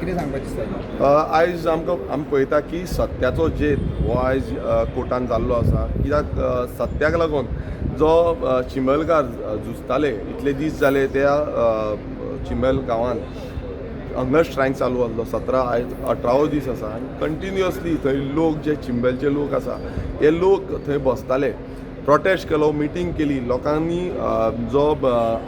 कितें सांगपाचें दिसता? आयज आमकां आमी पळयता की सत्याचो जेत हो आयज कोर्टान जाल्लो आसा. कित्याक सत्याक लागून जो चिंबलकार झुजताले, इतले दीस जाले त्या चिंबल गांवान हंगर स्ट्रायक चालू आसलो, 17, आयज 18वो दीस आसा आनी कंटिन्युअसली थंय लोक जे चिंबलचे लोक आसा, हे लोक थंय बसताले, प्रोटेस्ट केलो, मिटींग केली लोकांनी, जो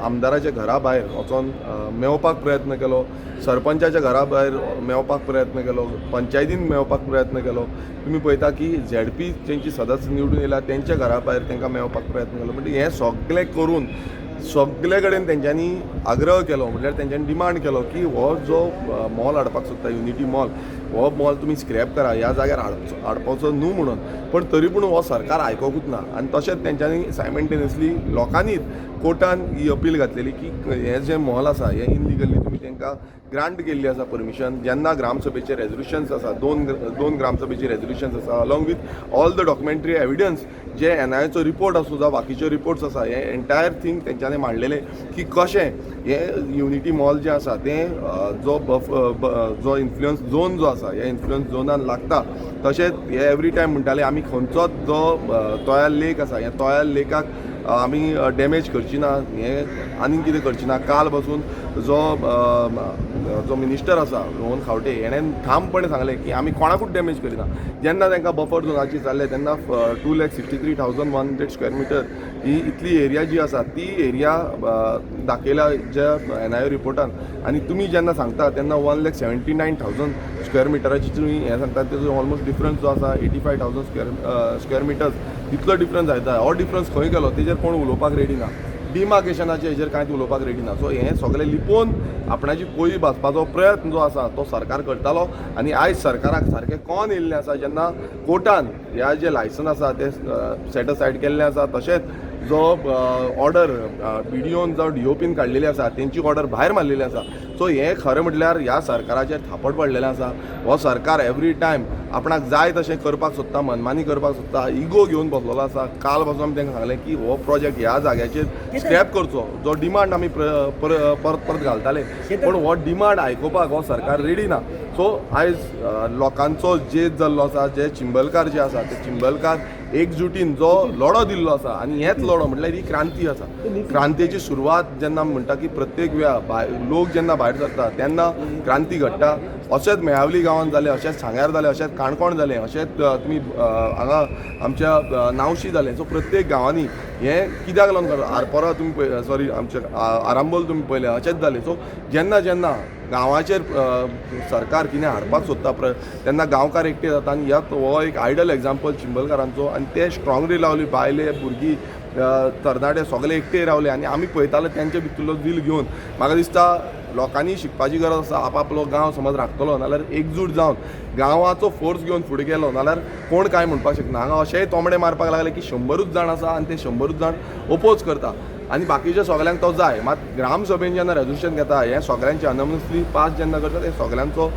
आमदाराच्या घरा भायर वचोन मेवपाक प्रयत्न केलो, सरपंचाच्या घरा भायर मेवपाक प्रयत्न केलो, पंचायतीन मेवपाक प्रयत्न केलो. तुमी पळयता की झेडपी तेंची सदस्य निवडून येयला, तेंच्या घरा भायर तांकां मेवपाक प्रयत्न केलो. म्हणजे हें सगळें करून सगळे कडेन तेंच्यांनी आग्रह केलो, म्हटल्यार तेंच्यांनी डिमांड केलो की हो जो मॉल हाडपाक सोदता, युनिटी मॉल, हो मॉल तुमी स्क्रॅप करा, ह्या जाग्यार हाडपाचो न्हू म्हणून. पण तरी पूण हो सरकार आयकोकूच ना. आनी तशेंच तेंच्यांनी सायमल्टेनियसली लोकांनीच कोर्टान ही अपील घातलेली की हें जें मॉल आसा, हें इनलिगली तुमी तांकां ग्रांट केल्ली आसा परमिशन. जेन्ना ग्रामसभेचे रेजोल्युशन्स आसा, दोन दोन ग्रामसभेचे रेजोल्युशन्स आसा, along with all the documentary evidence, जे एनआयएचो रिपोर्ट आसूं जावं बाकीच्यो रिपोर्ट्स आसा, हे एंटायर थींग तेंच्यांनी मांडलेलें की कशें हे युनिटी मॉल जें आसा तें जो बफ जो इन्फ्लुयन्स झोन जो आसा, ह्या इन्फ्लुयन्स झोनान लागता. तशेंच हे एवरी टायम म्हणटाले, आमी खंयचोच जो तोयाल लेक आसा, ह्या तोयाल लेकाक आमी डॅमेज करची ना, हें आनीक कितें करची ना. काल बसून जो मिनिस्टर आसा रोहन खावटे, हेणें ठामपणे सांगलें की आमी कोणाकूच डॅमेज करिना. जेन्ना तांकां बफर झोनाची जाल्लें तेन्ना 2,63,100 square meter ही इतली एरिया जी आसा, ती एरिया दाखयल्या ज्या एनआयए रिपोर्टान. आनी तुमी जेन्ना सांगता तेन्ना 1,79,000 स्क्वेअर मिटराची तुमी हें सांगता, तेजो ऑलमोस्ट डिफरन्स जो आसा 85,000 square meters इतलो डिफरन्स जायता. हो डिफरन्स खंय गेलो, तेजेर कोण उलोवपाक रेडी ना. डिमार्केशनाचे हेजेर कांयच उलोवपाक रेडी ना. सो हें सगळें लिपोवन आपणाची कोयी भाजपाचो प्रयत्न जो आसा तो सरकार करतालो. आनी आयज सरकाराक सारकें कोन येयल्लें आसा, जेन्ना कोर्टान ह्या जे लायसन आसा तें सेट असायड केल्लें आसा. तशेंच जो ऑर्डर बीडीओन जावं डीओपीन काडलेली आसा, तेंची ऑर्डर भायर मारलेली आसा. सो हें खरें म्हटल्यार ह्या सरकाराचेर थापट पडलेलें आसा. हो सरकार एवरी टायम आपणाक जाय तशें करपाक सोदता, मनमानी करपाक सोदता, इगो घेवन बसलेलो आसा. काल पासून आमी तांकां सांगलें की हो प्रोजेक्ट ह्या जाग्याचेर स्क्रॅप करचो, जो डिमांड आमी परत परत घालताले, पूण हो डिमांड आयकुपाक हो सरकार रेडी ना. सो आयज लोकांचो जेत जाल्लो आसा, जे चिंबलकार जे आसा ते चिंबलकार एकजुटीन जो लढो दिल्लो आसा, आनी हेच लढो म्हटल्यार ही क्रांती आसा. क्रांतीची सुरवात जेन्ना म्हणटा की प्रत्येक वेळा लोक जेन्ना भायर सरता तेन्ना क्रांती घडटा. अशेंच मेळावली गांवांत जालें, अशेंच सांग्यार जालें, अशेंच काणकोण जालें, अशेंच तुमी हांगा आमच्या नावशी जालें. सो प्रत्येक गांवांनी हें कित्याक लागून करता, आरपोरा तुमी, सॉरी, आमच्या आरांबोल तुमी पळयलें, अशेंच जालें. सो जेन्ना जेन्ना गांवाचेर सरकार कितें हाडपाक सोदता तेन्ना गांवकार एकटे जाता. आनी ह्या हो एक आयडल एग्जाम्पल चिंबलकारांचो. आनी ते स्ट्रॉंगली रावली, बायले, भुरगीं, तरणाटे सगळे एकटे रावले आनी आमी पळयताले तेंचे भितरलो दिल घेवन. म्हाका दिसता लोकांनी शिकपाची गरज आसा. आपआपलो गांव समज राखतलो नाल्यार, एकजूट जावन गांवाचो फोर्स घेवन फुडें गेलो नाल्यार कोण कांय म्हणपाक शकना. हांगा अशेंय तोमडे मारपाक लागले की 100ूच जाण आसा आनी ते 100ूच जाण ओपोज करता आनी बाकीच्या सगल्यांक तो जाय. मात ग्रामसभेन जेन्ना रेजोल्युशन घेता, हें सगळ्यांचे अनमनसली पास जेन्ना करता, ते सगळ्यांचो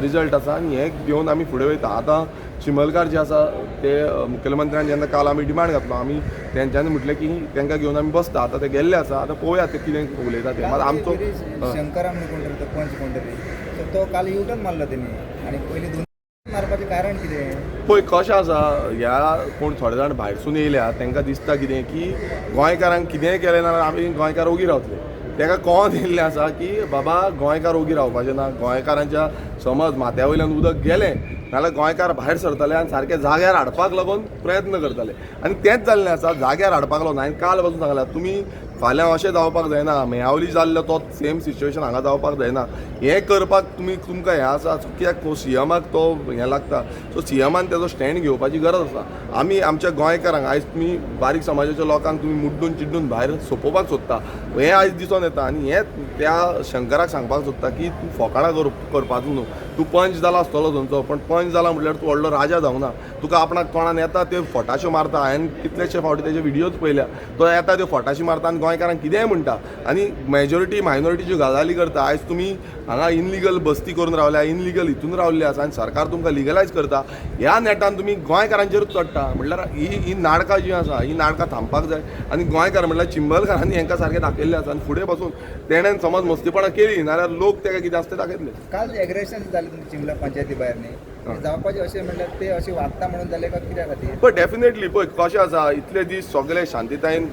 रिजल्ट आसा आनी हें घेवन आमी फुडें वयता. आतां चिंबलकार जे आसा ते मुखेलमंत्र्यान जेन्ना काल आमी डिमांड घातलो, आमी तेंच्यांनी म्हटलें की तांकां घेवन आमी बसता. आतां ते गेल्ले आसा, आतां पळोवया ते कितें उलयता ते. मात आमचो शंकरा म्हणून कोण तरी तो पंच कोण तरी, सो तो काल युटर्न मारलो तेणी. आनी पयलीं दोन मारपाचें कारण कितें? पळय कशें आसा, ह्या कोण थोडे जाण भायरसून येयल्या तांकां दिसता कितें की गोंयकारांक कितेंय केलें नाल्यार आमी गोंयकार ओगी रावतले. ताका कळोन येयल्लें आसा की बाबा, गोंयकार ओगी रावपाचे ना. गोंयकारांच्या समज माथ्या वयल्यान उदक गेलें नाल्यार गोंयकार भायर सरतले आनी सारके जाग्यार हाडपाक लागून प्रयत्न करतले. आनी तेंच जाल्लें आसा, जाग्यार हाडपाक लागून. हांवें काल पासून सांगलां, तुमी फाल्यां अशें जावपाक जायना, मेयावली जाल्लो तो सेम सिच्युएशन हांगा जावपाक जायना. हें करपाक तुमी तुमकां हें आसा कित्याक सीएमाक तो हें लागता. सो सीएमान तेजो स्टँड घेवपाची गरज आसा. आमी आमच्या गोंयकारांक आयज तुमी बारीक समाजाच्या लोकांक तुमी मुड्डून चिड्डून भायर सोंपोवपाक सोदता, हें आयज दिसोन येता. आनी हें त्या शंकराक सांगपाक सोदता की तूं फकाणां करपाचो न्हू. तूं पंच जाला आसतलो थंयचो, पण पंच जाला म्हटल्यार तूं व्हडलो राजा जावंक ना. तुका आपणाक तोंडान येता त्यो फटाश्यो मारता. हांवें कितलेशे फावटी तेजे व्हिडियोज पळयल्या, तो येता त्यो फटाशी मारता आनी गोंयकारांक कितेंय म्हणटा आनी मेजॉरिटी मायनॉरिटीच्यो गजाली करता. आयज तुमी हांगा इनलिगल बस्ती करून रावल्या, इनलिगल हितून रावल्ले आसा आनी सरकार तुमकां लिगलायज करता. ह्या नेटान तुमी गोंयकारांचेरूच चडटा. म्हणल्यार ही ही नाटकां जीं आसा ही नाटकां थांबपाक जाय. आनी गोंयकार म्हणल्यार चिंबलकारांनी हांकां सारकें दाखयल्लें आसा आनी फुडें पासून तेणेन समज मस्तीपणां केली नाल्यार लोक तेका कितें आसा तें दाखयतले. काल एग्रेशन जालें तुमच्या चिंबला पंचायती भायर न्ही, जावपाचें अशें म्हणल्यार ते अशें वागता म्हणून जालें काय कित्या खातीर? पळय, डेफिनेटली पळय कशें आसा, इतले दीस सगळे शांतीतायेन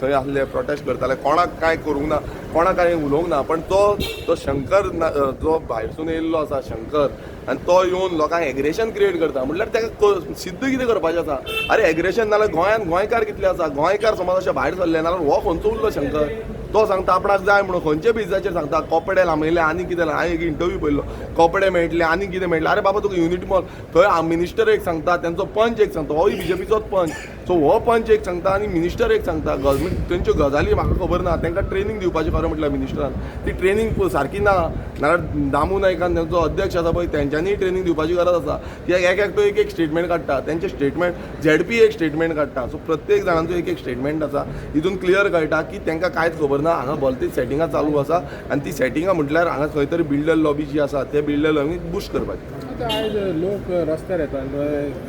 थंय आसले, प्रोटेस्ट करताले, कोणाक कांय करूंक ना, कोणाक कांय उलोवंक ना. पण तो तो शंकर जो भायरसून येयल्लो आसा शंकर, आनी तो येवन लोकांक एग्रेशन क्रिएट करता. म्हणल्यार ताका सिद्ध कितें करपाचें आसा? आरे, एग्रेशन नाल्यार गोंयांत गोंयकार कितले आसा, गोंयकार समज अशें भायर सरले नाल्यार हो खंयचो उरलो शंकर? तो सांगता आपणाक जाय म्हणून, खंयचे बेजाचेर सांगता? कपडे लांबयले आनी कितें? हांवें एक इंटरव्यू पळयल्लो, कपडे मेळटले आनी कितें मेळटलें. आरे बाबा, तुका युनिटी मॉल थंय मिनिस्टर एक सांगता, तेंचो पंच एक सांगता, होय बीजेपीचोच पंच. सो हो पंच एक सांगता आनी मिनिस्टर एक सांगता. गव्हर्मेंट तेंच्यो गजाली म्हाका खबर ना. तांकां ट्रेनींग दिवपाचें खरें म्हटल्यार मिनिस्टरान, ती ट्रेनींग सारकी ना. नाल्यार दामू नायकान तेंचो अध्यक्ष आसा पळय, तेंच्यांनीय ट्रेनींग दिवपाची गरज आसा. कित्याक एक एकटो एक एक स्टेटमेंट काडटा, तेंचे स्टेटमेंट झेडपी एक स्टेटमेंट काडटा. सो प्रत्येक जाणांचो एक एक स्टेटमेंट आसा. हितून क्लियर कळटा की तांकां कांयच खबर ना. हांगा भलतीच सेटिंगां चालू आसा आनी ती सेटिंगां म्हटल्यार हांगा खंय तरी बिल्डर लॉबी जी आसा ते बिल्डर लॉबी बुस्ट करपाची. आतां आयज लोक रस्त्यार येता,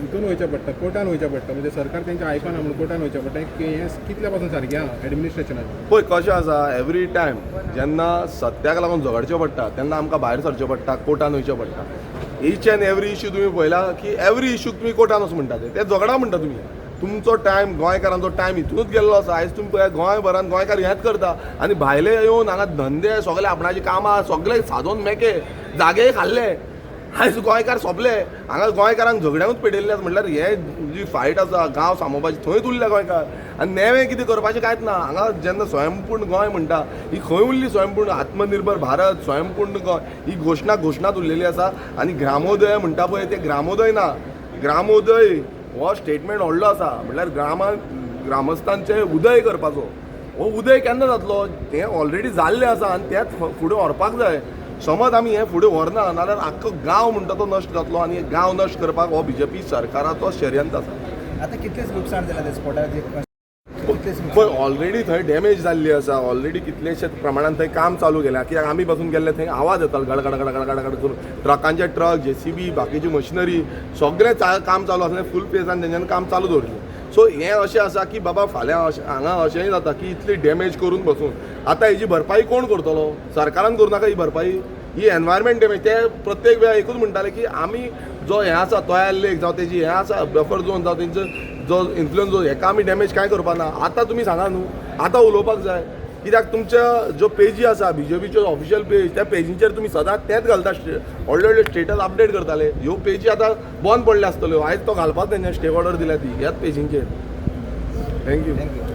हितून वयचें पडटा, कोर्टान वयचें पडटा. म्हणजे सरकार तेंचें आयकना म्हणून कोर्टान वयचें पडटा. हें कितल्या पासून सारकें आहा एडमिनिस्ट्रेशनाचें? पळय कशें आसा, एवरी टायम जेन्ना सत्याक लागून झगडचें पडटा तेन्ना आमकां भायर सरचें पडटा, कोर्टान वयचें पडटा. इच एंड एवरी इश्यू तुमी पळयला की एवरी इश्यूक तुमी कोर्टान वच म्हणटा, ते झगडा म्हणटा तुमी. तुमचो टायम, गोंयकारांचो टायम हितूनच गेल्लो आसा. आयज तुमी पळया, गोंयभरान गोंयकार हेंच करता आनी भायले येवन हांगा धंदे सगळे, आपणाची कामां सगळे सादोवन मेके जागेय खाल्ले. आयज गोंयकार सोंपले. हांगा गोंयकारांक झगड्यांकूच पेटयल्ले आसा. म्हणल्यार हे जी फायट आसा गांव सांबाळपाची, थंयच उरल्या गोंयकार आनी नेवें कितें करपाचें कांयच ना. हांगा जेन्ना स्वयंपूर्ण गोंय म्हणटा, ही खंय उरली स्वयंपूर्ण? आत्मनिर्भर भारत, स्वयंपूर्ण गोंय ही घोशणा घोशणाच उरलेली आसा. आनी ग्रामोदय म्हणटा पळय, ते ग्रामोदय ना. ग्रामोदय हो स्टेटमेंट व्हडलो आसा, म्हणल्यार ग्रामस्थांचे उदय करपाचो. हो उदय केन्ना जातलो? हें ऑलरेडी जाल्लें आसा आनी तेंच फुडें व्हरपाक जाय. समज आमी हें फुडें व्हरना नाल्यार आख्खो गांव म्हणटा तो नश्ट जातलो आनी गांव नश्ट करपाक हो बीजेपी सरकाराचो षडयंत्र आसा. आतां कितलेच लुकसाण जालां ते स्पॉटार, कितलेच? पळय, ऑलरेडी थंय डॅमेज जाल्ली आसा. ऑलरेडी कितलेशेच प्रमाणान थंय काम चालू केलां. कित्याक आमी पासून गेल्ले, थंय आवाज येतालो गडगड गडगड गडगड करून ट्रकांचे ट्रक, जेसीबी, बाकीची मशिनरी, सगळें काम चालू आसलें. फूल पेसान तेंच्यांनी काम चालू दवरिल्लें. सो हें अशें आसा की बाबा, फाल्यां अशें हांगा अशेंय जाता की इतली डॅमेज करून बसून आतां हेजी भरपाई कोण करतलो? सरकारान करूं नाका ही भरपाई? ही एनवायरमेंट डॅमेज, ते प्रत्येक वेळा एकूच म्हणटाले की आमी जो हें आसा तोयार लेक जावं तेजी हें आसा बफर झोन जावं तेंचो जो इन्फ्लुयन्स जो, हेका आमी डॅमेज कांय करपा ना. आतां तुमी सांगा न्हू, आतां उलोवपाक जाय. कित्याक तुमच्या ज्यो पेजी आसा, बीजेपीच्यो ऑफिशियल पेज, त्या पेजींचेर तुमी सदांच तेंच घालता, व्हडले व्हडले स्टेटस अपडेट करताले. ह्यो पेजी आतां बंद पडल्यो आसतल्यो. आयज तो घालपाक तेंच्या स्टे ऑर्डर दिल्या ती ह्याच पेजींचेर. Thank you. Thank you.